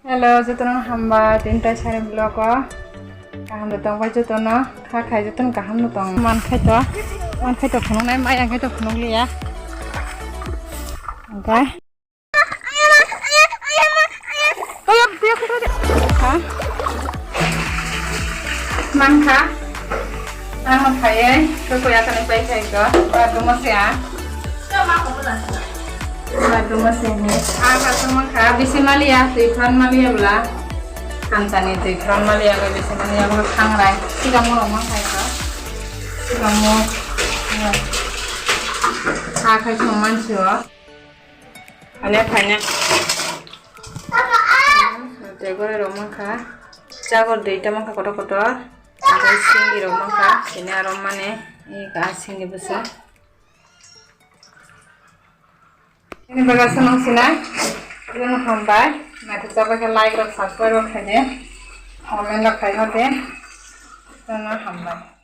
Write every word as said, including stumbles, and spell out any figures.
Hello, jotono hambai, tini tai sari vlog o. Kaham no tong bai jotono, kha khai jotono kaham no tong. Man khai to, man khai to phunuk nai, mai ang khai to phunuk liya. Oke. Ha? Mankha. Ang no khaiye, koko ya kani pai khai ko. Ba dumo se a. Ba dumo se ni. A ka sung mankha, bisi maliya, twi phan maliya bla. Kansani twi phan maliya, bisi maliya, bla khangrai. Siga mo rong man khai ko. Siga mo. A khai sung man si o. Ani phaina. Tei goroi rok mankha. Chagor duita mankha kotor kotor. Tei singi rok mankha. Sini aro mane. Ika singi bwsa. Ini baga sunung sinai. Ini hambai. Nanti coba ke like rok subscribe rok khaide. Comment rok khai hode. Sunung hambai.